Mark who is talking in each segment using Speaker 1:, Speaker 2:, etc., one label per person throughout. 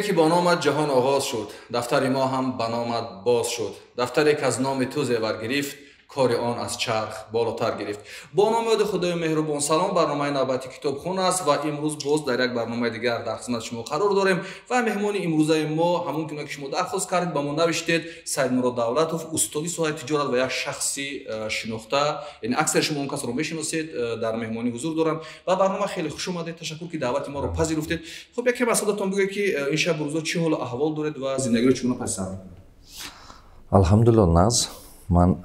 Speaker 1: Ки бо номат ҷаҳон оғоз шуд, дафтари мо ҳам ба номат боз шуд. Дафтаре, ки аз номи ту зевар гирифт, кори он аз чарх болотар гирифт. Бо номи ёди Худои меҳрубон, салом. Барномаи навбати «Китобхун» аст ва имрӯз боз дар як барномаи дигар дар хизмати шумо қарор дорем ва меҳмони имрӯзаи мо, ҳамон гуна ки шумо дархост кардед, ба мо навиштед, Саидмурод Давлатов, устоди соҳаи тиҷорат ва як шахси шинохта, яъне аксари шумо он касро мешиносед, дар меҳмонӣ ҳузур доранд ва барнома. Хеле хуш омадед, ташаккур, ки даъвати моро пазируфтед. Хуб, якем аз худатон бигӯед, ки ин шабу рӯзо чӣ ҳолу аҳвол доред ва зиндагиро чӣ гуна паси сар мекунед?
Speaker 2: Алҳамдулилло, нағз. Ман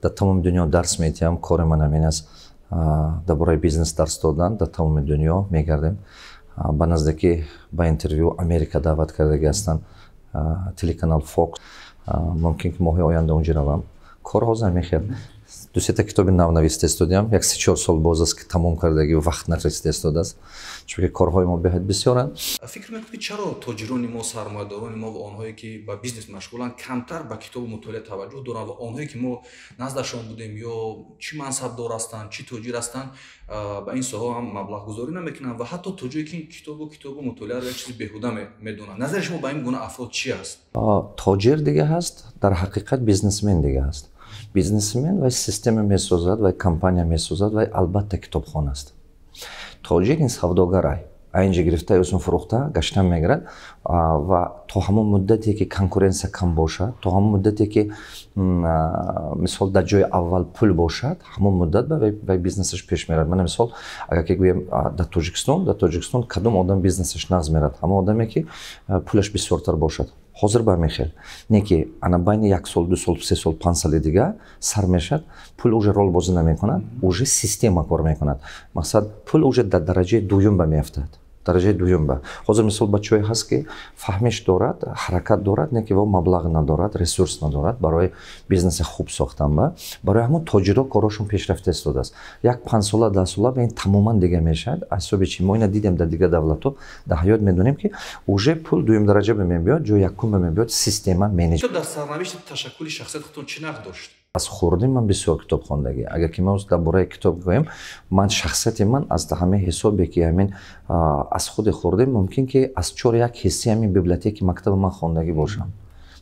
Speaker 2: дар тамоми дунё дарс медиҳам. Кори ман ҳамин аст, дар бораи бизнес дарс додан. Дар тамоми дунё мегардем. Ба наздикӣ ба интервю Америка даъват кардагӣ ҳастанд, телеканал Фокс. Мумкин ки моҳи оянда унҷо равам. Кор ҳозир ҳамин хел. Ду-сета китоби нав нависта истодиам. Як 3-4 сол боз аст, ки тамом кардагӣ, вақт нарасида истодааст, чунки корҳои мо беҳад бисёранд.
Speaker 1: Фикр мекунед, ки чаро тоҷирони мо, сармоядорони мо ва онҳое, ки ба бизнес машғуланд, камтар ба китобу мутолиа таваҷҷӯҳ доранд ва онҳое, ки мо наздашон будем, ё чӣ мансабдор ҳастанд, чӣ тоҷир ҳастанд, ба ин соҳа ҳам маблағгузорӣ намекунанд ва ҳатто то ҷое ки китобу мутолиаро як чизи беҳуда медонанд? Назари шумо ба ин гуна афрод чӣ аст?
Speaker 2: Тоҷир дига ҳаст, дар ҳақиқат бизнесмен дига ҳаст. Бизнесмен вай система месозад, вай компания месозад, вай албатта китобхон аст. Тоҷир ин савдогарай, айнҷа гирифта, юсун фурӯхта гаштан мегирад. Ва то ҳамон муддате, ки конкуренсия кам бошад, то ҳамон муддате, ки, мисол, дар ҷои аввал пул бошад, ҳамон муддат вай бизнесаш пеш мерад. Мана, мисол, агар ки гӯем, дар Тоҷикистон кадом одам бизнесаш нағз мерад? Ҳамон одаме, ки пулаш бисёртар бошад. Ҳозир ба ҳамин хел не, ки ана байни як сол, 2 сол, 3 сол, 5 соли дига сар мешад, пул уже рол бозӣ намекунад, уже система кор мекунад. Мақсад, пул уже дар дараҷаи дуюм ба меафтад, дараҷаи дуюм ба. Ҳозир, мисол, бачаҳое ҳаст, ки фаҳмиш дорад, ҳаракат дорад, не ки во маблағ надорад, ресурс надорад барои бизнеси хуб сохтан. Ба барои ҳамон тоҷиро корошон пешрафта истодааст. Як 5 сола, 10 сола ба ин тамоман дига мешавад. Аз ҳисоби чи? Мо ина дидем дар дигар давлатҳо, дар ҳаёт медонем, ки уже пул дуюм дараҷа ба мебиёд, ҷои якум ба мебиёд система, менеҷ.
Speaker 1: Дар сарнавишти ташаккули шахсияти худтон чӣ нақш дошт?
Speaker 2: Аз хурдӣ ман бисёр китоб хондагӣ. Агар ки ман дар бораи китоб гӯем, ман шахсияти ман аз ҳамин ҳисобе, ки ҳамин аз худи хурдӣ, мумкин ки аз чор як ҳиссаи ҳамин библиотеки мактаба ман хондагӣ бошам.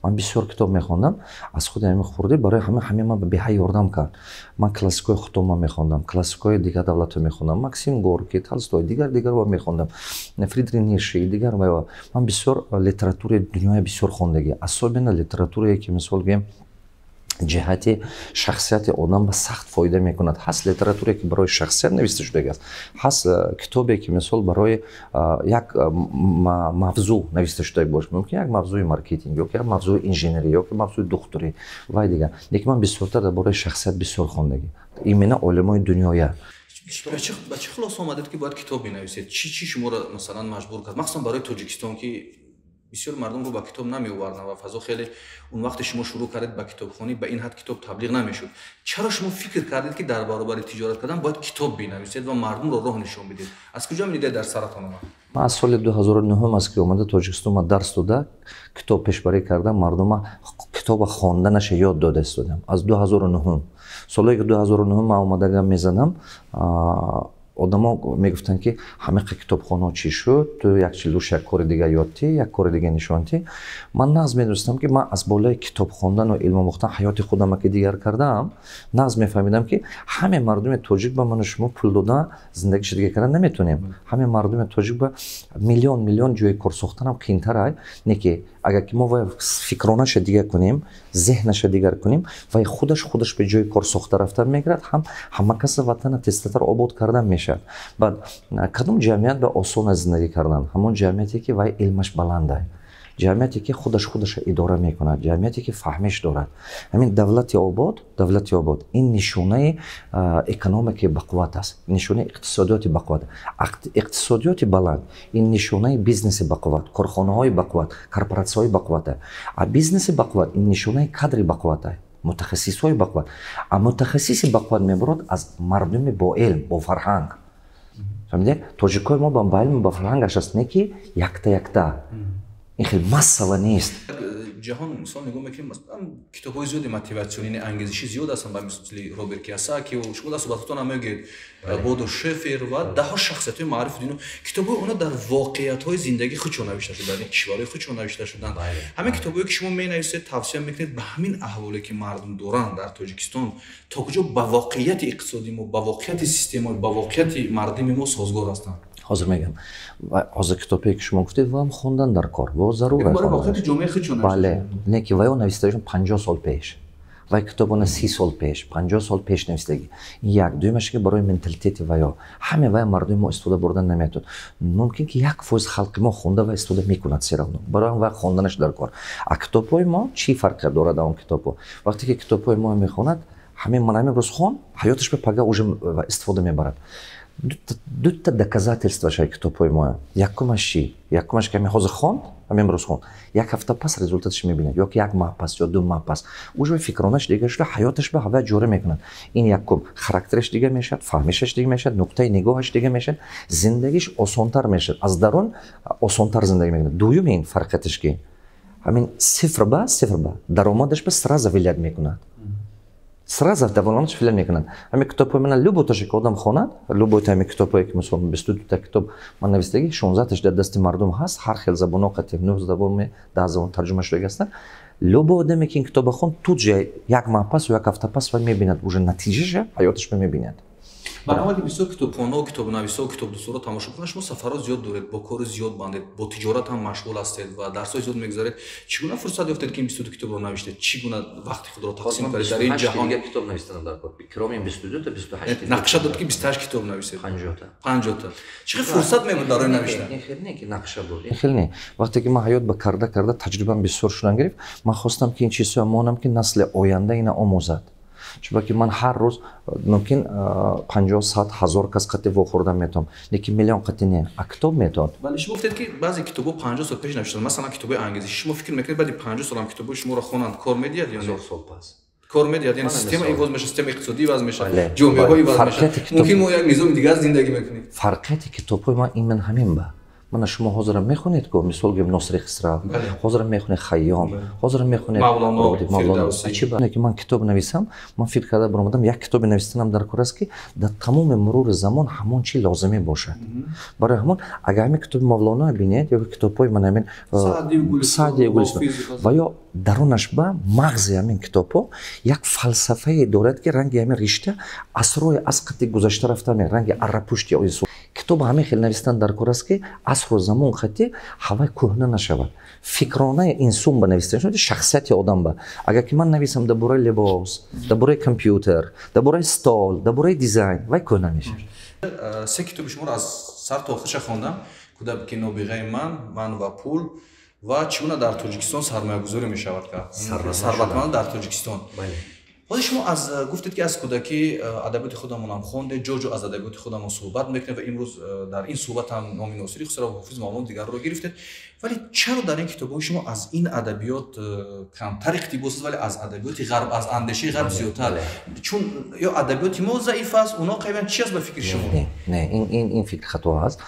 Speaker 2: Ман бисёр китоб мехондам аз худи ҳамин хурдӣ. Барои ҳамин ман беҳад ёрдам кард. Ман классикои худтонма мехондам, классикои дигар давлатҳо мехондам, Максим Горький, Толстой, дигар дигарва мехондам, Фридрих Ницше, дигар. Ман бисёр литератураи дунёя бисёр хондагӣ, особенно литературае, ки, мисол гӯем, ҷиҳати шахсияти одам ба сахт фоида мекунад. Ҳаст литературе, ки барои шахсият нависта шудагааст, ҳаст китобе, ки, мисол, барои як мавзӯъ нависта шуда бошад, мумкин як мавзӯи маркетинг ё як мавзӯи инженерӣ ё мавзӯи духтурӣ вай дигар. Лекин ман бисёртар дар бораи шахсият бисёр хондагӣ, именно олимои дунёя.
Speaker 1: Ба чӣ хулоса омадед, ки бояд китоб бинависед? Чӣ шуморо, масалан, маҷбур кард, махсусан барои Тоҷикистон, ки бисёр мардумро ба китоб намеоварданд ва фазо хеле он вақте шумо шурӯъ кардед ба китобхонӣ, ба ин ҳад китоб таблиғ намешуд? Чаро шумо фикр кардед, ки дар баробари тиҷорат кардан бояд китоб бинависед ва мардумро роҳ нишон бидед? Аз куҷо ин идея дар саратон омад?
Speaker 2: Ман аз соли 2009 аст, ки омада Тоҷикистон, ман дарс дода, китоб пешбарӣ кардам, мардума китоба хонданаша ёд дода истодам аз 2009. Солое ки 2009 ман омадагам мезанам, одамо мегуфтанд, ки ҳамиқа китобхонао чӣ шуд, ту як чилдуш як кори дига ёдтӣ, як кори дига нишонтӣ. Ман нағз медонистам, ки ман аз болои китоб хондану илм омӯхтан ҳаёти худама ки дигар кардаам. Нағз мефаҳмидам, ки ҳаме мардуми тоҷик ба ману шумо пул додан зиндагиша дига кардан наметонем. Ҳаме мардуми тоҷик ба миллион миллион ҷои кор сохтанам қиинтарай. Не ки агар ки мо вай фикронаша дигар кунем, зеҳнаша дигар кунем, вай худаш худаш ба ҷои кор сохта рафтан мегирад, ҳам ҳама каса ватана тезтар обод кардан мешавад. Баъд, кадом ҷамъият ба осон аст зиндагӣ кардан? Ҳамон ҷамъияте, ки вай илмаш баланда, ҷамъияте, ки худаш худаша идора мекунад, ҷамъияте, ки фаҳмиш дорад. Ҳамин давлати обод, давлати обод ин нишонаи экономикаи бақувват аст, нишонаи иқтисодиёти бақувват. Иқтисодиёти баланд ин нишонаи бизнеси бақувват, корхонаҳои бақувват, корпоратсияҳои бақувват. А бизнеси бақувват ин нишонаи кадри бақувват, мутахассисҳои бақувват. А мутахассиси бақувват мебарод аз мардуми боилм, бофарҳанг. Фаҳмидед? Тоҷикои мо ба илму ба фарҳангаш аст, не ки якта якта, ин хел массово нест.
Speaker 1: Ҷаҳон мисол нигоҳ мекунем, масалан, китобҳои зиёди мотиватсионӣ, ангезишӣ зиёд ҳастанд, ба мисли Роберт Киясаки, шумо дар суҳбатҳотон ҳам мегӯед, Бодо Шефер ва даҳҳо шахсиятҳои маъруфи дунё. Китобҳои онҳо дар воқеиятҳои зиндагии худшон навишта шуданд, кишварҳои худшон навишта шуданд. Ҳамин китобҳое ки шумо менависед, тавсия мекунед, ба ҳамин аҳволе ки мардум доранд дар Тоҷикистон, то куҷо ба воқеияти иқтисодии мо, ба воқеияти система, ба воқеияти мардуми мо созгор ҳастанд?
Speaker 2: Ҳозир мегам. Ҳозир китобе ки шумо гуфтед, ваам хондан дар кор, во зарур. Бале, не ки ваё навиштаашон 50 сол пеш, вай китобона 30 сол пеш, 50 сол пеш навиштагӣ. Як дуюмаш, ки барои менталитети ваё ҳаме вай мардуми мо истифода бурдан наметавонад. Мумкин ки 1% халқи мо хонда ва истифода мекунад, всё равно барои вай хонданаш дар кор. А китобҳои мо чӣ фарқият дорад? Он китобҳо, вақте ки китобҳои мо мехонад, ҳамин ман ҳамин рӯз хон, ҳаёташ ба пага уже истифода мебарад. Дута доказательства шай китобҳои мо. Якумаш чӣ? Якумаш ки ҳамин ҳозир хонд, ҳамин рӯз хонд, як ҳафта пас результаташ мебинад, ё ки як маҳ пас ё 2 маҳ пас уже фикронаш дига шуда, ҳаёташ ба ҳава ҷорӣ мекунад. Ин якум. Характераш дига мешавад, фаҳмишаш дига мешавад, нуқтаи нигоҳаш дига мешавад, зиндагиш осонтар мешавад, аз дарун осонтар зиндагӣ мекунад. Дуюм, ин фарқияташ ки ҳамин цифр ба даромадаш ба сразу влиять мекунад, сразу даромадаш влиять мекунад. Ҳамин китобҳои мана, любой таше ки одам хонад, любой та ҳамин китобҳое ки, мисол, 22та китоб ман навистагӣ, 16таш дар дасти мардум ҳаст, ҳар хел забонҳо қатӣ, нӯҳ забон, 10 забон тарҷума шудагӣ ҳастанд. Любой одаме ки ин китоба хонд, тут же як маҳ пас ё як ҳафта пас вай мебинад уже натиҷаша, ҳаёташ мебинад.
Speaker 1: Барномае ки бисёр китобхонао, китобнависо, китобдӯстонро тамошо кунанд, шумо сафарҳо зиёд доред, бо кори зиёд бандед, бо тиҷорат ҳам машғул ҳастед ва дарсҳои зиёд мегузаред. Чӣ гуна фурсат ёфтед, ки ин 22 китобро навиштед? Чӣ гуна вақти худро тақсим кардед дар ин ҷаҳон?
Speaker 2: Китоб навистанам дар кор, кроме 22 та, 28.
Speaker 1: Нақша дод ки 28 китоб нависед?
Speaker 2: 50-та.
Speaker 1: 50-та. Чӣ хел фурсат мебуд барои навиштан?
Speaker 2: Ин хел не ки нақша буд, ин хел не. Вақте ки ман ҳаёт ба карда карда таҷрибам бисёр шудан гирифт, ман хостам, ки ин чизҳоя монам, ки насли оянда ина омӯзад. Чунки ман ҳар рӯз мумкин 50, 100, 1000 кас қатӣ вохӯрдан метавонам, лекин миллион қатӣ не, а китоб метавон.
Speaker 1: Вале шумо гуфтед, ки баъзе китобҳо 50 сол пеш навиштанд, масалан, китобҳои ангезишӣ. Шумо фикр мекунед, баъди 50 сол ҳам китобҳои шуморо хонанд, кор медиҳад ё не?
Speaker 2: 1000 сол пас.
Speaker 1: Кор медиҳад, яъне система ивоз мешавад, система иқтисодӣ иваз мешавад, ҷомеаҳо иваз мешавад, мумкин мо як низоми дигар зиндагӣ мекунем.
Speaker 2: Фарқияти китобҳои ман именно ҳамин ба. Мана шумо ҳозирам мехонед ко, мисол гӯем, Носири Хисрав, ҳозирам мехонед Хайём, ҳозирам мехонед
Speaker 1: Мавлоно.
Speaker 2: Чи ба ки ман китоб нависам, ман фикр карда баромадам, як китобе навистанам дар кор аст, ки дар тамоми мурури замон ҳамон чи лозимӣ бошад. Барои ҳамон агар ҳамин китоби Мавлоно бинед ё китобҳои ман ҳамин Саъди, Гулистон, ва ё дарунаш ба мағзи ҳамин китобҳо як фалсафае дорад, ки ранги ҳамин ришта асрои аз қати гузашта рафта, ранги аррапушти. Китоб ҳамин хел навистан дар кор аст, ки асру замон хати ҳавай кӯҳна нашавад. Фикронаи инсон ба нависта шуд, шахсияти одам ба. Агар ки ман нависам дар бораи либос, дар бораи компютер, дар бораи стол, дар бораи дизайн, вай кӯҳна мешавад.
Speaker 1: Се китоби шуморо аз сар то охирша хондам: «Кӯдаки нобиғаи ман», «Ман ва пул» ва «Чӣ гуна дар Тоҷикистон сармоягузорӣ мешавад кард», «Сарватманд дар Тоҷикистон». Ҳозир шумо аз гуфтед, ки аз кӯдакӣ адабиёти худамонам хондед, ҷо-ҷо аз адабиёти худамон суҳбат мекунед ва имрӯз дар ин суҳбат ҳам номи Носири Хусрав, Ҳофиз, Мавлоно, дигарро гирифтед. Вале чаро дар ин китобҳои шумо аз ин адабиёт камтар иқтибос аст, вале аз адабиёти ғарб, аз андешаи ғарб зиёдтар? Чун ё адабиёти мо заиф аст, оно қавиянд, чи аст ба фикри шумо?
Speaker 2: Не, ин фикр хато аст.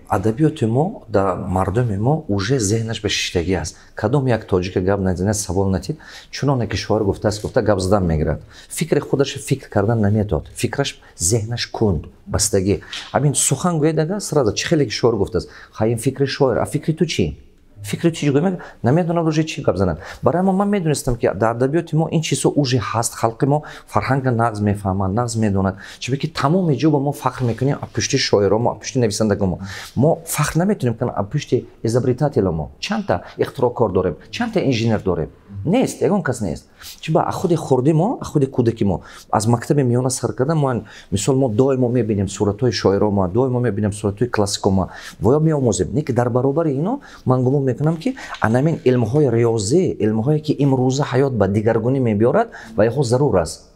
Speaker 2: Адабиёти мо дар мардуми мо уже зеҳнаш ба шиштагӣ аст. Кадом як тоҷика гап назанад, савол натид, чуноне ки шоир гуфтааст, гуфта гап задан мегирад, фикри худаша фикр кардан наметавад, фикраш, зеҳнаш кунд бастагӣ. Ҳамин сухан гӯяд, ага сразу чӣ хеле ки шоир гуфтааст, ха, ин фикри шоир, а фикри ту чӣ? Фикри ту чӣ? Намедонад уже чӣ гап занад. Барои мо ман медонистам, ки дар адабиёти мо ин чизҳо уже ҳаст. Халқи мо фарҳанга нағз мефаҳмад, нағз медонад. Чунки тамоми ҷо ба мо фахр мекунем аз пушти шоиромо, аз пушти нависандагомо. Мо фахр наметонем кунем аз пушти изобретателомо. Чандта ихтироъкор дорем, чандта инженер дорем? Нест, ягон кас нест. Чиба аз худи хурди мо, аз худи кӯдаки мо, аз мактаби миёна сар карда, мо, мисол, мо доимо мебинем суратҳои шоиромо, доимо мебинем суратҳои классикомо ва ё меомӯзем. Не ки дар баробари ино ман гумон мекунам, ки анамин илмҳои риёзӣ, илмҳое ки имрӯза ҳаёт ба дигаргунӣ мебиёрад, ва иҳо зарур аст.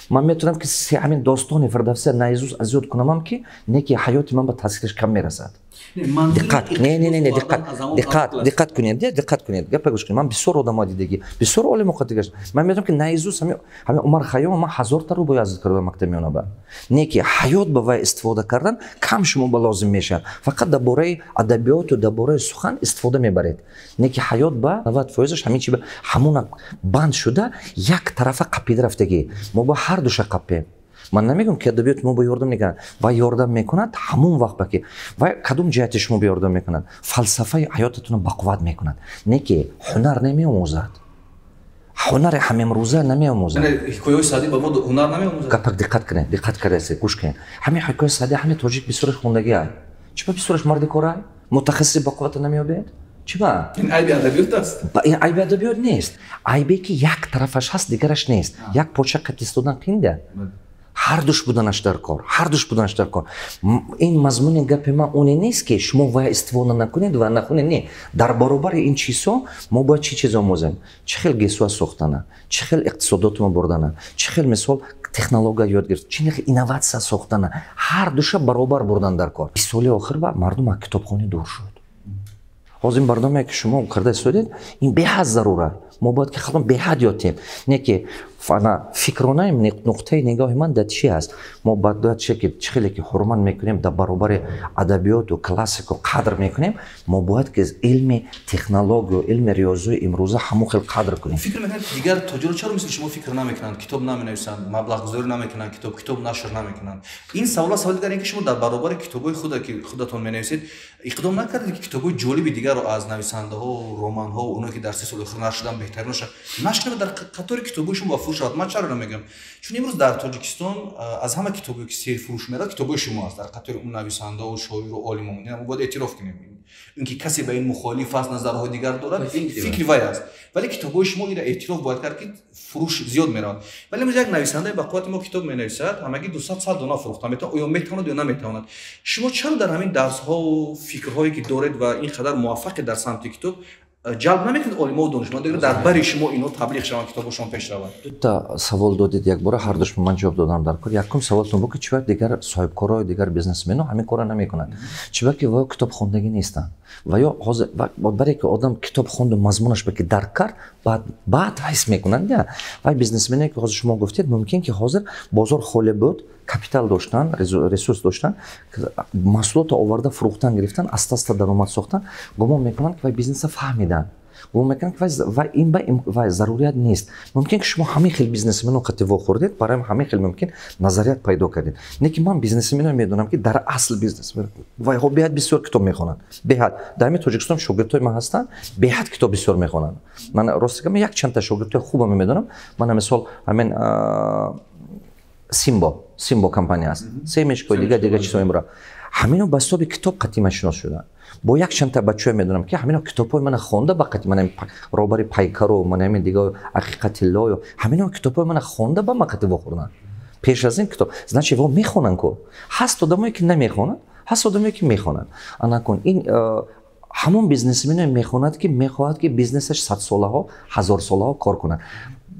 Speaker 2: Ман метавонам, ки ҳамин достони Фирдавсия наизусть аз ёд кунамам, ки не ки ҳаёти ман ба таъсираш кам мерасад. Диққат, не, не, не, не, диққат, диққат, диққат кунед, диққат кунед, гапа гӯш кунед. Ман бисёр одамо дидагӣ, бисёр олимо қатигаш. Ман медонам, ки наизус ҳами Умар Хайём ман ҳазорта рубоӣ аз карда мактаб меёнаба. Не ки ҳаёт ба вай истифода кардан кам шумо ба лозим мешавад. Фақат дар бораи адабиёту дар бораи сухан истифода мебаред. Не ки ҳаёт ба 90 фоизаш ҳамин чи ҳамуна банд шуда, як тарафа қапида рафтагӣ. Мо ба ҳар душа қаппем. Ман намегӯям, ки адабиёт мо ба ёрдам мекунад. Вай ёрдам мекунад ҳамон вақт ба ки вай кадом ҷиҳати шумо ба ёрдам мекунад? Фалсафаи ҳаётатонро бақувват мекунад, не ки ҳунар намеомӯзад, ҳунари ҳамимрӯза намеомӯзад.
Speaker 1: Ҳикояҳои Саъдӣ ба мо ҳунар намеомӯзад?
Speaker 2: Гапак, диққат кунед, диққат кардасе, гӯш кунед. Ҳамин ҳикояи Саъдӣ ҳамин тоҷик бисёраш хондагиа. Чӣ ба бисёраш марди корай, мутахассиси бақуввата намеёбед? Чӣ ба?
Speaker 1: Ин айби адабиёт аст?
Speaker 2: Ин айби адабиёт нест, айбе ки як тарафаш ҳаст, дигараш нест. Як поча қат истодан қинда, ҳардуш буданаш дар кор, ҳардуш буданаш дар кор. Ин мазмуни гапи ман оне нест, ки шумо вая истифода накунед ва нахунед. Не, дар баробари ин чизҳо мо бояд чӣ чиз омӯзем? Чӣ хел ГЭСуа сохтана, чӣ хел иқтисодотро бурдана, чӣ хел, мисол, технология ёд гирифт, чӣ хел инноватсия сохтана. Ҳар душа баробар бурдан дар кор. 20 соли охир ба мардум аз китобхонӣ дур шуд. Ҳозир ин барномае, ки шумо карда истодед, ин беҳад зарура. Мо бояд ки халон беҳад ёд диҳем. Не ки фикронаи нуқтаи нигоҳи ман дар чи аст? Мо бояд чи ки чӣ хеле ки ҳурмат мекунем дар баробари адабиёту классику қадр мекунем, мо бояд ки илми технологию илми риёзии имрӯза ҳамон хел қадр кунем.
Speaker 1: Фикр мекунед, дигар тоҷиро чаро мисли шумо фикр намекунанд, китоб наменависанд, маблағгузорӣ намекунанд, китоб нашр намекунанд? Ин савол. Саволи дигар ин ки шумо дар баробари китобҳои худа, ки худатон менависед, иқдом накардед, ки китобҳои ҷолиби дигарро аз нависандаҳо, романҳо, оное ки дар 30 соли охир нашр шудан, беҳтаринша нашр кунед, дар қатори китобҳои шумо ва фурӯш шавад? Ман чаро намегӯям? Чун имрӯз дар Тоҷикистон аз ҳама китобе ки серфурӯш меравад, китобҳои шумо аст дар қатори он нависандаҳо, шоиру олимон. Мо бояд эътироф кунем, ин ки касе ба ин мухолиф аст, назарҳои дигар дорад, ин фикри вай аст, вале китобҳои шумо, ира эътироф бояд кард, ки фурӯш зиёд меравад. Вале имрӯз як нависандаи ба қуввати мо китоб менависад, ҳамагӣ 200, 100 дона фурӯхта метавонад. Оё метавонад ё наметавонад? Шумо чаро дар ҳамин дарсҳову фикрҳое, ки доред ва ин қадар муваффақед дар самти китоб, ҷалб намекунед олимову донишмандоро, дар бари шумо инҳо таблиғ шаванд, китобҳошон пеш раванд?
Speaker 2: Дута савол додед якбора, ҳардуш ман ҷавоб додам дар кор. Якум саволтон буд, ки чӣ ба дигар соҳибкорою дигар бизнесмено ҳамин корро намекунанд? Чӣ ба ки ва китоб хондагӣ нестанд ва ё ҳозир баре ки одам китоб хонду мазмунаш ба ки дарк кард, баъд ҳис мекунанд. Вай бизнесмене, ки ҳозир шумо гуфтед, мумкин ки ҳозир бозор холе буд, капитал доштан, ресурс доштан, маҳсулотро оварда фурӯхтан гирифтан, аста аста даромад сохтан. Гумон мекунанд, ки вай бизнеса фаҳмиданд, гумон мекунанд, ки вай ин ба вай зарурият нест. Мумкин ки шумо ҳамин хел бизнесмено қати вохӯрдед, барои ҳамин хел мумкин назарият пайдо кардед. Не ки ман бизнесмено медонам, ки дар асл бизнесмен вайҳо беҳад бисёр китоб мехонанд, беҳад. Дар ҳамин Тоҷикистон шогирдҳои ман ҳастанд, беҳад китоб бисёр мехонанд. Ман рости гап, як чандта шогирдҳои хубам медонам. Ман, мисол, ҳамин Симбо, Симбо компания аст, семечко, дигар дигар чизҳо мебурад, ҳамино ба ҳисоби китоб қатъи ман шинос шуданд. Бо як чандта бачаҳое медонам, ки ҳамино китобҳои мана хонда ба қатъи ман, роҳбари Пайкаро, ман ҳамин дигар Ҳақиқатиллою, ҳамино китобҳои мана хонда ба ман қатъи вохӯрданд. Пеш аз ин китоб, значит, во мехонанд ку. Ҳаст одамое, ки намехонанд, ҳаст одамое, ки мехонанд. Анакун ин ҳамон бизнесмене мехонад, ки мехоҳад, ки бизнесаш садсолаҳо, ҳазорсолаҳо кор кунад.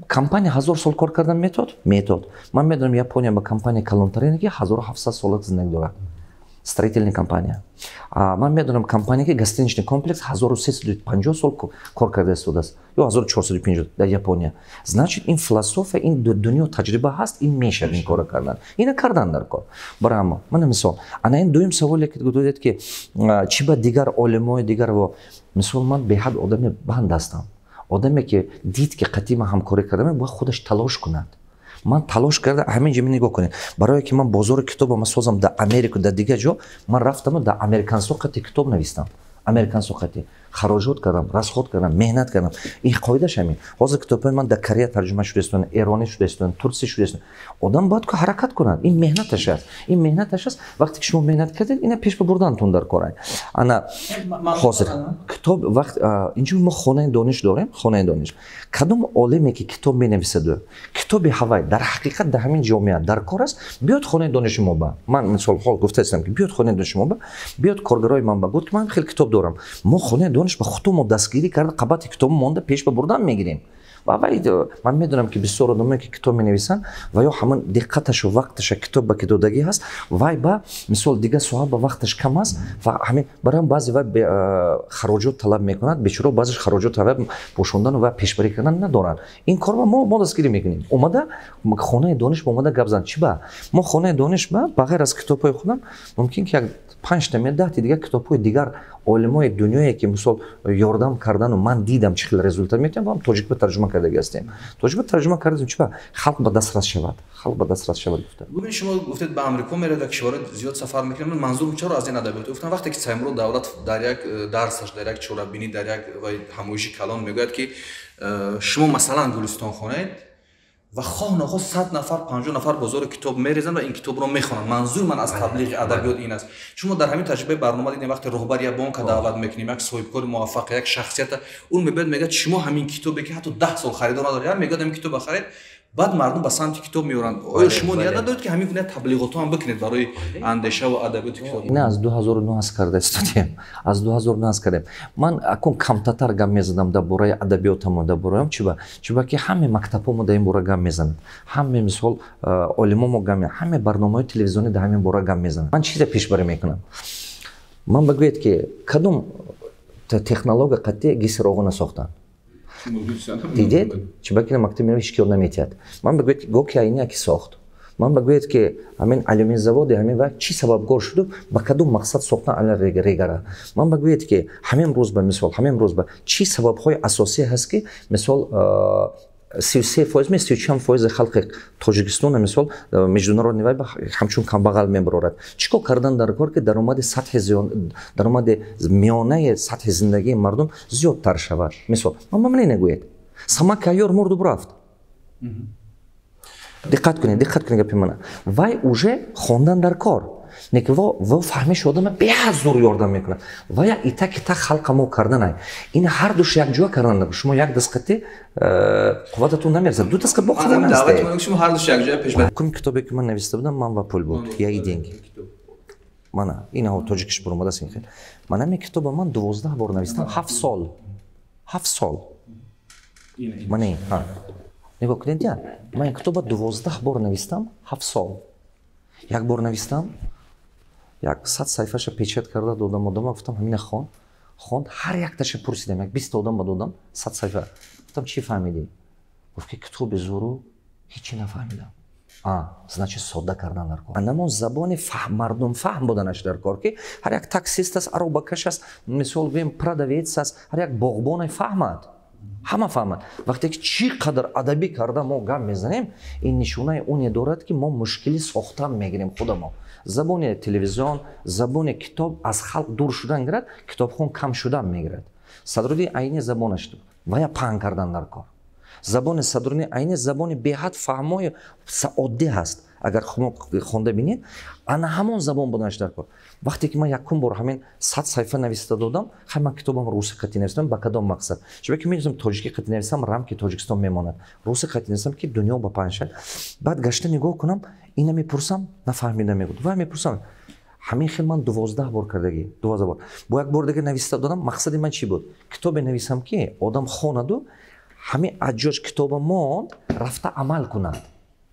Speaker 2: Компания 1000 сол кор кардан метод, метод. Ман медонам, Япония ба компания калонтарине, ки 1700 сола зиндагӣ дорад, строительная компания. Ман медонам компания, ки гостиничный комплекс 1350 сол кор карда истодааст ё 1450 дар Япония. Значит, ин философия, ин дунё таҷриба ҳаст, ин мешавад ин корро кардан, ина кардан дар кор. Барои мана мисол, ана ин дуюм саволе, ки додед, ки чӣ ба дигар олимои дигар во. Мисол, ман беҳад одами банд ҳастам. Одаме, ки дид, ки қатъи ман ҳамкорӣ кардам, бояд худаш талош кунад. Ман талош карда, ҳамин ҷо нигоҳ кунед, барое ки ман бозори китобама созам дар Америку, дар дигар ҷо, ман рафтаму дар американсо қатъи китоб навистам, американсо қатъи хароҷот кардам, расход кардам, меҳнат кардам. Ин қоидаш ҳамин. Ҳозир китобҳои ман дар Корея тарҷума шуда истодан, эронӣ шуда истодан, турсӣ шуда истодан. Одам бояд ку ҳаракат кунад. Ин меҳнаташ аст, ин меҳнаташ аст. Вақте ки шумо меҳнат кардед, ина пеш ба бурдантон дар кор. Ана ҳозир китоб вақт инҷо мо Хонаи дониш дорем. Хонаи дониш, кадом олиме, ки китоб менависаду китоби ҳавай дар ҳақиқат дар ҳамин ҷомеа дар кор аст, биёд хонаи дониши мо ба. Ман, мисол, ҳол гуфтаистам, ки биёд хонаи дониши мо ба, биёд коргарои ман ба, гуфт, ки ман хеле китоб дорам. Мо хонаи дониш ба худо мо дастгирӣ карда, қабати китоби монда пеш ба бурдан мегирем. Ва вай ман медонам, ки бисёр одамое, ки китоб менависанд, ва ё ҳамон диққаташу вақташа китоб ба ки додагӣ ҳаст, вай ба мисол дигар соҳа ба вақташ кам аст. Ва ҳамин барам баъзе вай хароҷот талаб мекунад. Бечуро баъзеш хароҷот талаб пӯшондану ва пешбарӣ кардан надоранд. Ин корро мо дастгирӣ мекунем. Омада Хонаи дониш ба омада гап зан. Чӣ ба мо Хонаи дониш ба ғайр аз китобҳои худам мумкин ки як панҷта ме 10-ти дигар китобҳои дигар олимои дунёе, ки мисол ёрдам кардану ман дидам, чӣ хел результат метиҳам, вам тоҷик ба тарҷума кардаги ҳастем. Тоҷик ба тарҷума кардем. Чӣ ба халқ ба дастрас шавад, халқ ба дастрас шавад гуфта.
Speaker 1: Бубин, шумо гуфтед, ба Амрико меравед ва кишварҳои зиёд сафар мекунед. Ман манзурам чаро аз ин адабиёт гуфтам? Вақте ки Саймурод Давлат дар як дарсаш, дар як чорабинӣ, дар як ҳамоиши калон мегӯяд, ки шумо масалан Гулистон хонед ва хоҳ нохоҳ 100 нафар, 50 нафар бозори китоб мерезанд ва ин китобро мехонанд. Манзури ман аз таблиғи адабиёт ин аст. Шумо дар ҳамин таҷрибаи барнома дидем, вақте роҳбари як бонка даъват мекунем, як соҳибкори муваффақ, як шахсията, он мебиёд, мегӯяд, шумо ҳамин китобе, ки ҳатто 10 сол харидор надоред, мегӯяд, ҳамин китоба харед. Баъд мардум ба самти китоб меоранд. Оё шумо ният надоред, ки ҳамин гуна таблиғотҳо ҳам бикунед барои андешаву адабиёти китоб?
Speaker 2: Не, аз 2009 аз карда истодем, аз 2009 аз кардем. Ман акун камтатар гап мезадам дар бораи адабиётамо, дар бораам. Чиба? Чиба ки ҳаме мактабҳомо дар ин бора гап мезананд, ҳаме мисол олимомо гап, ҳаме барномаҳои телевизионӣ дар ҳамин бора гап мезананд. Ман чизе пешбарӣ мекунам. Ман бигӯед, ки кадом технология қатъи ГЭСи Роғуна сохтанд? Дидед? Чиба ки мактаб ҳеч ки ёд наметиҳад. Ман бигӯед, ки ГОКи Айния ки сохт? Ман бигӯед, ки ҳамин алюмин заводи ҳамин ва чӣ сабабгор шуду, ба кадом мақсад сохтан ана регара? Ман бигӯед, ки ҳамин рӯз ба мисол, ҳамин рӯз ба чӣ сабабҳои асосӣ ҳаст, ки мисол 33% ме сию чанд фоизи халқи Тоҷикистона мисол международный вай ҳамчун камбағал мебарорад? Чӣ кор кардан дар кор, ки даромади сатҳи, даромади миёнаи сатҳи зиндагии мардум зиёдтар шавад? Мисол, ман нагӯед, Самак Айёр мурду рафт. Диққат кунед, диққат кунед гапи мана. Вай уже хондан дар кор неки во фаҳмиши одама беҳад зур ёрдам мекунад. Ва як итак итак халқа мо карданай, ин ҳар душ якҷоя кардан. Шумо як дастқати қуввататон намерасад, ду дастқа бо.
Speaker 1: Қавон.
Speaker 2: Китобе, ки ман нависта будам, «Ман ва пул» буд, «Я и деньги». Мана инаҳо тоҷикиш буромадааст. Ин хел ман ҳамин китоба ман 12 бор навистам, 7 сол, 7 сол. Мана ин нигоҳ кунед, я ман ин китоба 12 бор навистам, 7 сол. Як бор навистам, як 100 саҳифаша печать карда додам одама, гуфтам, ҳамина хон. Хонд, ҳар якташа пурсидам, як 20-та одам ба додам 100 саҳифа, гуфтам, чӣ фаҳмидӣ? Гуфт, ки китоби зуру, ҳечи нафаҳмидам. А значит, содда кардан дар кор, анамон забони мардум фаҳм буданаш дар кор, ки ҳар як таксист аст, аробакаш аст, мисол гӯем, продавец аст, ҳар як боғбоне фаҳмад, ҳама фаҳмад. Вақте ки чӣ қадар адабӣ карда мо гап мезанем, ин нишонаи оне дорад, ки мо мушкили сохтан мегирем худамо. Забони телевизион, забони китоб аз халқ дур шудан гирад, китобхон кам шудан мегирад. Садруддин Айни забонаш вая паҳн кардан дар кор. Забони Садруддин Айни забони беҳад фаҳмои оддӣ ҳаст. Агар хонда бинед, ана ҳамон забон буданаш дар кор. Вақте ки ман якум бор ҳамин 100 саҳифа нависта додам, хай, ман китобам русӣ қатӣ навистам. Ба кадом мақсад? Чунки ки медонистам, тоҷикӣ қатӣ нависам, рамки Тоҷикистон мемонад, русӣ қатӣ нависам, ки дунё ба паҳн шавад. Баъд гашта нигоҳ кунам, ина мепурсам, нафаҳмида мегӯд, ва мепурсам. Ҳамин хел ман 12 бор кардагӣ, 12 бор. Бо як бор дига нависта додам. Мақсади ман чӣ буд? Китобе нависам, ки одам хонаду ҳамин аҷоҷ китоба монд, рафта амал кунад.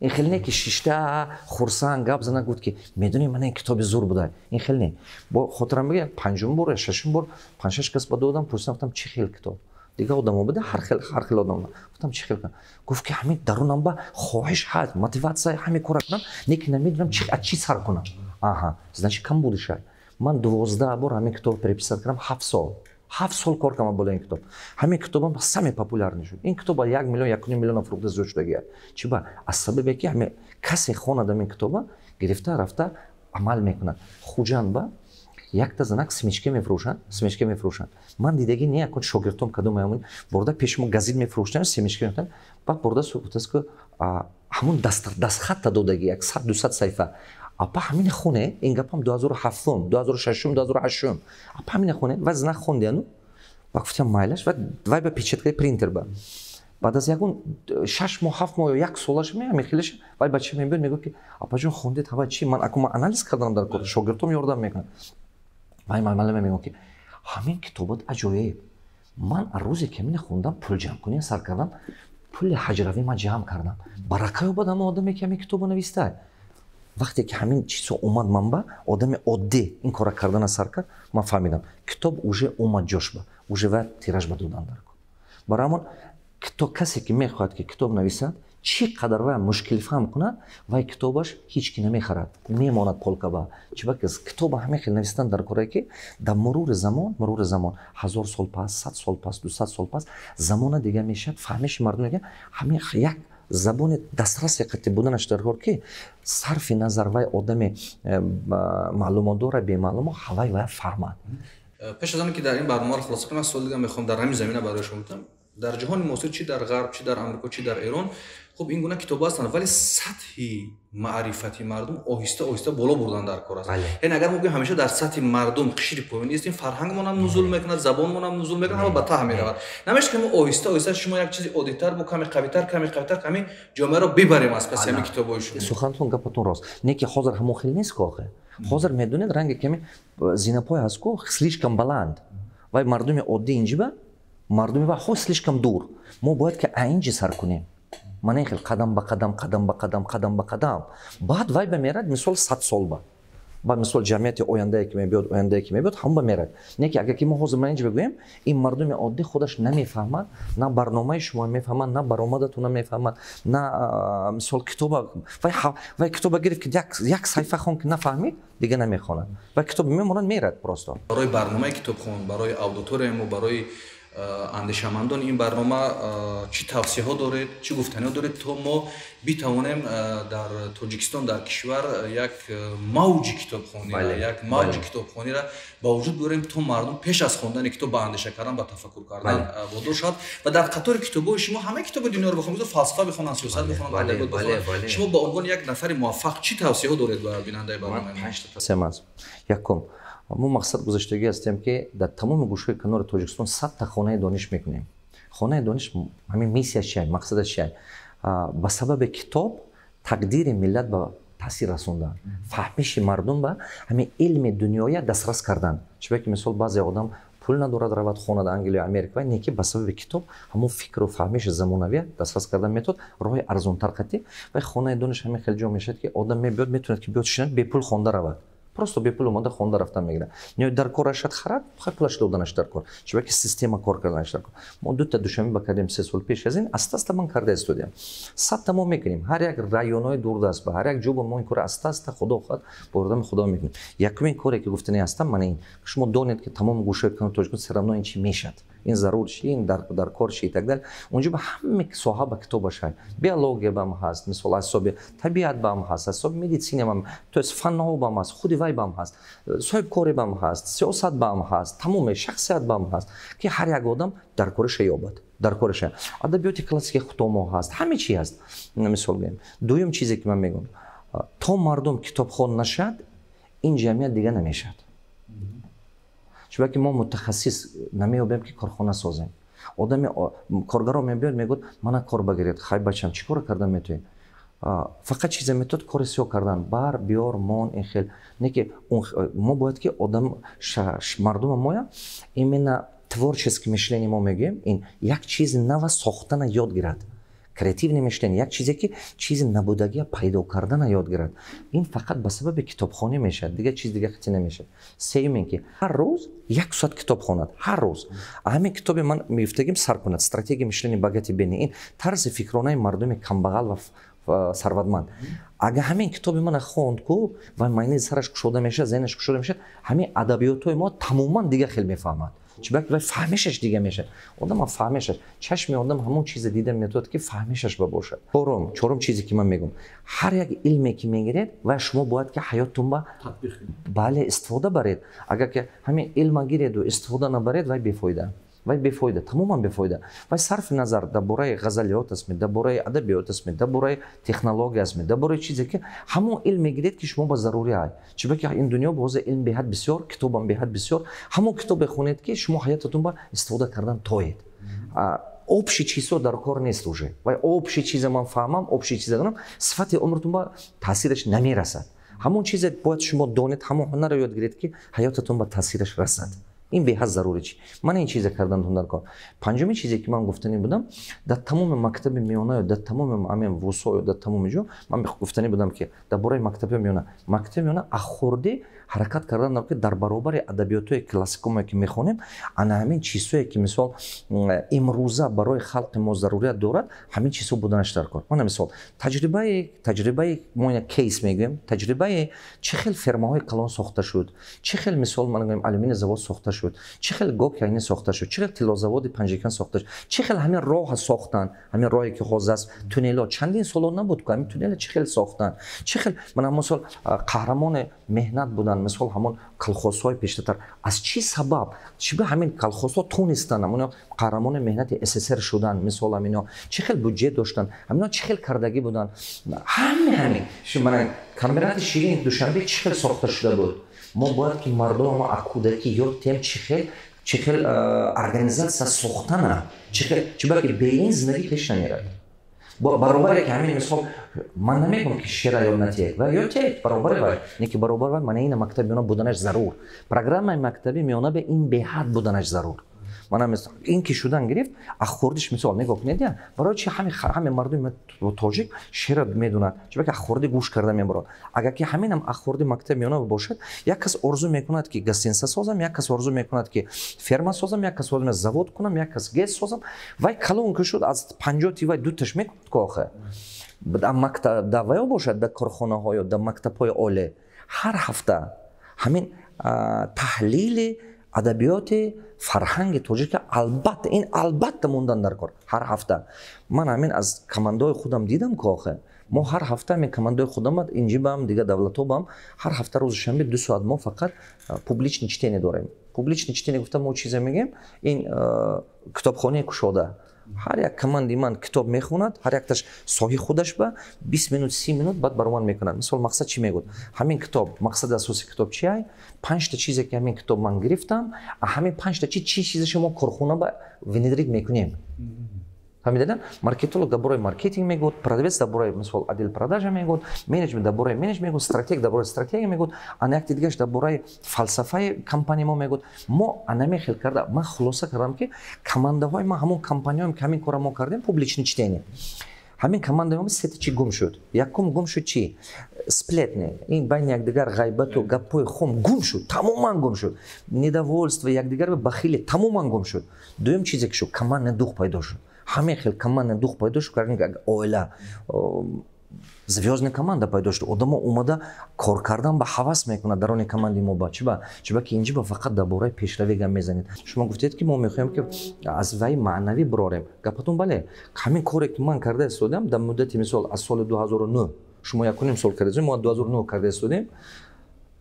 Speaker 2: Ин хел не, ки шишта хурсанд гап зана, гуфт, ки медонӣ, мана ин китоби зур буда. Ин хел не. Бо хотирам бигӯ, панҷум бор ё шашум бор панҷшаш кас ба додам, пурсидам, гуфтам, чӣ хел китоб? Дигар одамо буда, ҳар хел, ҳар хел одам. Гуфтам, чӣ хел? Гуфт, ки ҳамин дарунам ба хоҳиш ҳаст, мотиватсия, ҳамин кора кунам, не ки намедонам аз чӣ сар кунам. Аҳа, значит, кам будишай. Ман 12 бор ҳамин китобро переписать кардам, 7 сол, 7 сол кор кардам болои ин китоб. Ҳамин китобам самый популярный шуд. Ин китоб 1 миллион, 1,5 миллиона фурӯхта зиёд шудагия. Чи ба? Аз сабабе ки ҳамин касе хонад, ҳамин китоба гирифта, рафта амал мекунад. Хуҷанд ба якта занак семечка мефурӯшанд, семечка мефурӯшанд. Ман дидагӣ не, якон шогирдом кадом ҳамон бурда пеши мо газит мефурӯштанд, семечка мефурӯшанд. Баъд бурда гуфтааст, ки ҳамон дастхатта додагӣ, як 100, 200 саҳифа. Апа, ҳамина хоне. Ин гапам 2007-ум, 2006-ум, 2008-ум. Апа, ҳамина хоне. Ва знак хондияну ва гуфтам, майлаш. Ва вай ба печать карди принтер ба. Баъд аз ягон 6 моҳ, 7 моҳ ё як солаш меами хелеш, вай бача мебиёд, мегӯяд, ки апаҷон, хондед, ҳава чи? Ман аку ман анализ кардам дар кор, шогирдом ёрдам мекунад. Вай малама мегӯяд, ки ҳамин китобот аҷоиб. Ман рӯзе ки ҳамина хондам, пулҷамъкунӣ сар кардам. Пули ҳаҷравӣ ман ҷамъ кардам. Барака ёбад ҳама одаме, ки ҳамин китобо навистай. Вақте ки ҳамин чизҳо омад, манба одами оддӣ ин кора кардана сар кард, ман фаҳмидам, китоб уже омад ҷошба, уже ва тираж ба додан дар кор. Барои ҳамон касе ки мехоҳад, ки китоб нависад, чӣ қадар вай мушкилфаҳм кунад, вай китобаш ҳеҷ ки намехарад, мемонад полкаба. Чиба ки китоба ҳамин хел навистан дар корае, ки дар мурури замон, 1000 сол пас, 100 сол пас, 200 сол пас, замона дига мешавад, фаҳмиши мардум дига, ҳамин як забони дастраси қатъи буданаш дар кор, ки сарфи назар вай одами маълумотдора, бемаълумот, ҳавай вай фаҳмад.
Speaker 1: Пеш аз он ки дар ин барномаро хулоса кунам, суол дига мехоҳам дар ҳамин замина барои шумо битам. Дар ҷаҳони муосир, чи дар Ғарб, чи дар Амрико, чи дар Эрон, хуб, ин гуна китобҳо ҳастанд, вале сатҳи маърифати мардум оҳиста оҳиста боло бурдан дар кор аст. Яъне агар мо гӯем, ҳамеша дар сатҳи мардум, қишри поён истем, фарҳангмонам нузул мекунад, забонмонам нузул мекунад, ҳама ба таҳ меравад. Намешавад, ки мо оҳиста оҳиста, шумо як чизи оддитар бо каме қавитар, каме қавитар, каме ҷомеаро бибарем аз паси ҳамин китобҳои шумо?
Speaker 2: Сухантон, гапатон рост, не ки ҳозир ҳамон хел нест ку охе. Ҳозир, медонед, ранги ками зинапой ҳаст ку, слишком баланд вай мардуми оддӣ, инҷиба мардуми ва хо слишком дур. Мо бояд ки аинҷи сар кунем, мана ин хел қадам ба қадам, қадам ба қадам, қадам ба қадам, баъд вай ба мерад. Мисол, 100 сол ба мисол, ҷамъияти ояндае ки мебиёд, ояндае ки мебиёд, ҳам ба мерад. Не ки агар ки мо ҳозир ман инҷа бигӯем, ин мардуми оддӣ худаш намефаҳмад, на барномаи шумо мефаҳмад, на баромадатона мефаҳмад, на мисол китоба. Вай китоба гирифт, ки як саҳифа хон, ки нафаҳмид, дига намехонад, вай китоб мемонад, мерад просто.
Speaker 1: Барои барномаи «Китобхон», барои аудиторияи мо, барои андешамандони ин барнома чӣ тавсияҳо доред, чӣ гуфтаниҳо доред, то мо битавонем дар Тоҷикистон, дар кишвар як мавҷи китобхониро ба вуҷуд биёрем, то мардум пеш аз хондани китоб ба андеша кардан, ба тафаккур кардан водор шавад ва дар қатори китобҳои шумо ҳамаи китоби дунёро бихонанд, фалсафа бихонанд, сиёсат бихонанд, адабиёт бихонанд? Шумо ба унвони як нафари муваффақ чӣ тавсияҳо доред ба бинандаи барномаи?
Speaker 2: Якум, мо мақсад гузоштагӣ ҳастем, ки дар тамоми гӯшаи канори Тоҷикистон 100-та хонаи дониш мекунем. Хонаи дониш ҳамин миссия чия, мақсадаш чия? Ба сабаби китоб тақдири миллат ба таъсир расондан, фаҳмиши мардум ба ҳамин илми дунёя дастрас кардан. Чунки мисол, баъзе одам пул надорад, равад хонад Англия, Америка, не ки ба сабаби китоб ҳамон фикру фаҳмиши замонавия дастрас кардан метавод роҳи арзонтар қатӣ. Вай хонаи дониш ҳамин хел ҷо мешавад, ки одам мебиёд, метавонад, ки биёд, шинад, бепул хонда равад, просто бепул омада хонда рафтан мегирад. Не дар кор ашад харад, хай, пулаш доданаш дар кор, чунки система кор карданаш дар кор. Мо дута Душанбе ба кардем 3 сол пеш аз ин, аста аста ман карда истодиам. 100-та мо мекунем ҳар як районҳои дурдаст, ба ҳар як ҷо мо ин кора аста аста, Худо хоҳад, бо ёрдами Худо мекунем. Якумин коре ки гуфтани ҳастам ман ин: шумо донед, ки тамоми гӯшаи канори Тоҷикистон всё равно ин чи мешад, ин зарур чи, ин дар кор чи и так далее. Унҷо ба ҳама соҳа ба китобаш ҳай, биология бам ҳаст, мисол, аз ҳисоби табиат бам ҳаст, аз ҳисоби медицина бам, то есть фанҳо бам ҳаст, худи вай бам ҳаст, соҳибкорӣ бам ҳаст, сиёсат бам ҳаст, тамоми шахсият бам ҳаст, ки ҳар як одам дар кораша ёбад, дар кораша. Адабиёти классикии хуто ҳаст, ҳама чи ҳаст, мисол гӯем. Дуюм чизе ки ман мегӯям: то мардум китобхон нашад, ин ҷамъият дига намешавад, чунки мо мутахассис намеёбем, ки корхона созем. Одами коргаро мебиёд, мегӯяд: «Мана кор багиред». «Хай, бачам, чӣ кора кардан метавонӣ?» Фақат чизе метавод, кори сиёҳ кардан, бар биёр, мон, ин хел. Не ки мо бояд ки одам, мардума моя именно творческий мышление мо мегӯем, ин як чизи нава сохтана ёд гирад, креативное мышление, як чизе ки чизи набудагия пайдо кардана ёд гирад. Ин фақат ба сабаби китобхонӣ мешавад, дигар чиз дига хати намешавад. Сеюм ин ки ҳар рӯз як соат китоб хонад, ҳар рӯз ҳамин китоби ман мегуфтагим сар кунад, «Стратегия мышления богатых бедных», ин тарзи фикронаи мардуми камбағал ва сарватманд. Агар ҳамин китоби мана хонд ку, вай майнаи сараш кушода мешавад, зеҳнаш кушода мешавад, ҳамин адабиётҳои мо тамоман дига хел мефаҳмад, чунки вай фаҳмишаш дига мешавад. Одама фаҳмишаш, чашми одам ҳамон чизе дида метавонад, ки фаҳмишаш ба бошад. Чорум чизе ки ман мегӯям: ҳар як илме ки мегиред, вай шумо бояд ки ҳаёттон ба, бале, истифода баред. Агар ки ҳамин илма гиреду истифода набаред, вай бефоида, вай бефоида, тамоман бефоида. Вай сарфи назар дар бораи ғазалиёт астми, дар бораи адабиёт астми, дар бораи технология астми, дар бораи чизе ки ҳамон илм мегиред, ки шумо ба зарурӣ ай. Чунки ин дунё бозе илм беҳад бисёр, китобам беҳад бисёр. Ҳамон китобе хонед, ки шумо ҳаётатон ба истифода кардан тоед. Общий чизҳо дар кор нест уже. Вай общий чиза ман фаҳмам, общий чиза донам, сифати умртон ба таъсираш намерасад. Ҳамон чизе бояд шумо донед, ҳамон ҳунарро ёд гиред, ки ҳаётатон ба таъсираш расад. Ин беҳад зарури чи. Ман ин чизе кардан дар кор. Панҷуми чизе ки ман гуфтанӣ будам, дар тамоми мактаби миёна, дар тамоми ҳамин вузҳо, дар тамоми ҷо ман гуфтанӣ будам, ки дар бораи мактаби миёна, мактаби миёна ахурдӣ ҳаракат кардан, ки дар баробари адабиётҳои классикуме ки мехонем, ана ҳамин чизҳое ки, мисол, имрӯза барои халқи мо зарурият дорад, ҳамин чизҳо буданаш дар кор. Мана, мисол, таҷрибаи мо, як кейс мегӯем, таҷрибаи чӣ хел фермаҳои калон сохта шуд, чӣ хел, мисол, ман гӯем, алюминий завод сохта шуд, чӣ хел ГОКи Айнӣ сохта шуд, чӣ хел тиллозаводи Панҷакент сохта шуд, чӣ хел ҳамин роҳа сохтанд, ҳамин роҳе ки ҳозир аст, туннелҳо чандин соло набуд, ку ҳамин туннела чӣ хел сохтанд, чӣ хел, мана, мисол, қаҳрамони меҳнат буданд, мисол, ҳамон колхозҳои пештартар, аз чӣ сабаб, чӣ ба ҳамин колхозҳо тонистанд ҳамоно қаҳрамони меҳнати СССР шуданд, мисол, ҳамино чӣ хел буҷет доштанд, ҳамино чӣ хел кардагӣ буданд, ҳамин мана комбинати ширини Душанбе чӣ хел сохта шуда буд. Мо бояд ки мардумо аз кӯдакӣ ёд диҳем чӣ хел организация сохтана, чӣ хел, чӣ ки бе ин зиндагӣ пеш намерад. Баробаре ки ҳамин, мисол, ман намегӯям, ки шеъра ёд натиҳед ва ёд тиҳед, баробаре вай не ки баробар вай мана ина мактаби миёна буданаш зарур, программаи мактаби миёна бе ин беҳад буданаш зарур. Мана, ин ки шудан гирифт, ахурдиш, мисол, нигоҳ кунед, барои чи ҳаме мардуми тоҷик шеъра медонад? Чунки ахурди гӯш карда мебарад. Агар ки ҳаминам ахурди мактаби миёна бошад, як кас орзу мекунад, ки гостиница созам, як кас орзу мекунад, ки ферма созам, як кас орзу мекунад завод кунам, як кас ГЭС созам. Вай калон ки шуд, аз 50-ти вай дуташ мекунад ку охе. Дар мактаб ваё бошад, дар корхонаҳо ё дар мактабҳои олӣ ҳар ҳафта ҳамин таҳлили адабиёти фарҳанги тоҷика, албатта, ин албатта мондан дар кор. Ҳар ҳафта ман ҳамин аз командаҳои худам дидам ку охе, мо ҳар ҳафта ҳамин командаҳои худам инҷибам, дигар давлатҳобам, ҳар ҳафта рӯзи шанбе 2 соат мо фақат публичный чтение дорем. Публичный чтение гуфта мо чизе мегӯем, ин китобхонаи кушода. Ҳар як командаи ман китоб мехонад, ҳар якташ соҳи худаш ба 20 минут, 30 минут, баъд баромад мекунад. Мисол, мақсад чӣ мегӯд ҳамин китоб, мақсади асосии китоб чи ай, панҷта чизе ки ҳамин китоб ман гирифтам, ҳамин панҷта чи чӣ чизе мо корхона ба внедрить мекунем. Фаҳмидед? Маркетолог дар бораи маркетинг мегӯяд, продавец дар бораи, мисол, отдел продажа мегӯяд, менеҷмент дар бораи менеҷ мегӯяд, стратег дар бораи стратегия мегӯяд, ана якти дигараш дар бораи фалсафаи компания мо мегӯяд. Мо анаме хел карда, ман хулоса кардам, ки командаҳои ма, ҳамон компанияҳоем ки ҳамин кора мо кардем, публичный чтение, ҳамин командаи мо сета чи гум шуд. Якум гум шуд чи? Сплетни, ин байни якдигар ғайбату гапҳои хом гум шуд, тамоман гум шуд. Недовольство якдигар, бахилӣ тамоман гум шуд. Дуюм чизе ки шуд, командный дух пайдо шуд. Ҳамин хел командный дух пайдо шуд, оила, звёздный команда пайдо шуд. Одамо омада кор кардан ба ҳавас мекунад дарони командаи мо. Ба чиба? Чиба ки инҷиба фақат дар бораи пешравӣ гап мезанед. Шумо гуфтед, ки мо мехоҳем, ки аз вай маънавӣ бирорем. Гапатон бале, ҳамин коре ки ман карда истодам дар муддати, мисол, аз соли 2009, шумо якуним сол карда, мо 2009 карда истодем,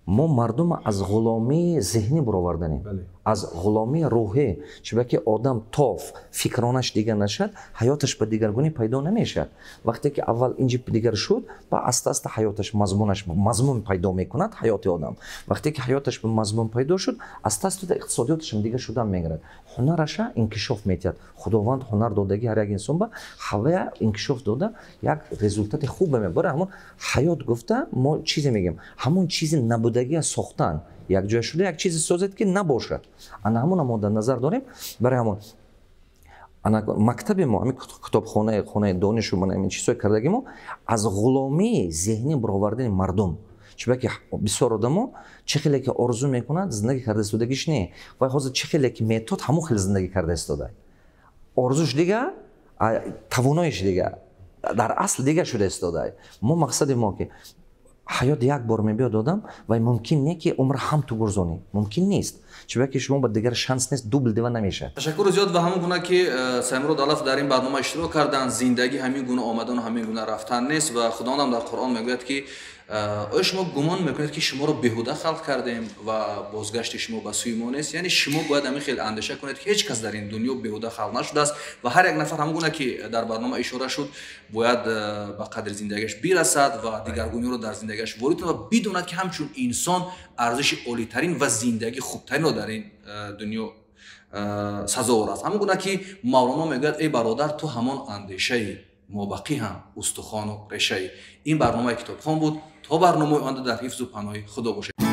Speaker 2: мо мардума аз ғуломии зеҳнӣ буроварданем, аз ғуломии рӯҳӣ. Чунки ки одам то фикронаш дигар нашад, ҳаёташ ба дигаргунӣ пайдо намешавад. Вақте ки аввал инҷи дигар шуд, ба аста аста ҳаёташ мазмунаш мазмун пайдо мекунад. Ҳаёти одам вақте ки ҳаёташ ба мазмун пайдо шуд, аста аста иқтисодиёташам дигар шудан мегирад, ҳунараша инкишоф метиҳад. Худованд ҳунар додагӣ ҳар як инсон ба ҳавая инкишоф дода, як результати хубе мебара. Ҳамон ҳаёт гуфта мо чизе мегӯем, ҳамон чизи набудагия сохтан, якҷоя шуда як чизе созед, ки набошад. Ана ҳамона мо дар назар дорем. Барои ҳамон ана мактаби мо, ҳамин китобхонаи хонаи донишу, мана ҳамин чизҳои кардаги мо, аз ғуломии зеҳнӣ баровардани мардум. Чунки бисёр одамо чӣ хеле ки орзу мекунад, зиндагӣ карда истодагиш не, вай ҳозир чӣ хеле ки метод, ҳамон хел зиндагӣ карда истода. Орзуш дига, тавоноиш дига, дар асл дига шуда истода. Мо мақсади мо ки ҳаёт як бор мебиёд одам, вай мумкин не ки умр ҳам ту гурзонӣ, мумкин нест, чунки шумо ба дигар шанс нест, дубл дива намешавад.
Speaker 1: Ташаккури зиёд. Ва ҳамон гуна ки Саймурод Алаф дар ин барнома иштирок карданд, зиндагӣ ҳамин гуна омадану ҳамин гуна рафтан нест. Ва Худовандам дар Қуръон мегӯяд, ки оё шумо гумон мекунед, ки шуморо беҳуда халқ кардем ва бозгашти шумо ба сӯи мо нест? Яъне шумо бояд ҳамин хел андеша кунед, ки ҳеҷ кас дар ин дунё беҳуда халқ нашудааст ва ҳар як нафар, ҳамон гуна ки дар барнома ишора шуд, бояд ба қадри зиндагиаш бирасад ва дигаргуниро дар зиндагиаш ворид кунад ва бидонад, ки ҳамчун инсон арзиши олитарин ва зиндагии хубтаринро дар ин дунё сазовор аст. Ҳамон гуна ки Мавлоно мегӯяд: «Эй бародар, ту ҳамон андешаи, мобақӣ ҳам устухону решаи». Ин барномаи «Китобхон» буд. То барномаи оянда дар ҳифзу паноҳи Худо бошед.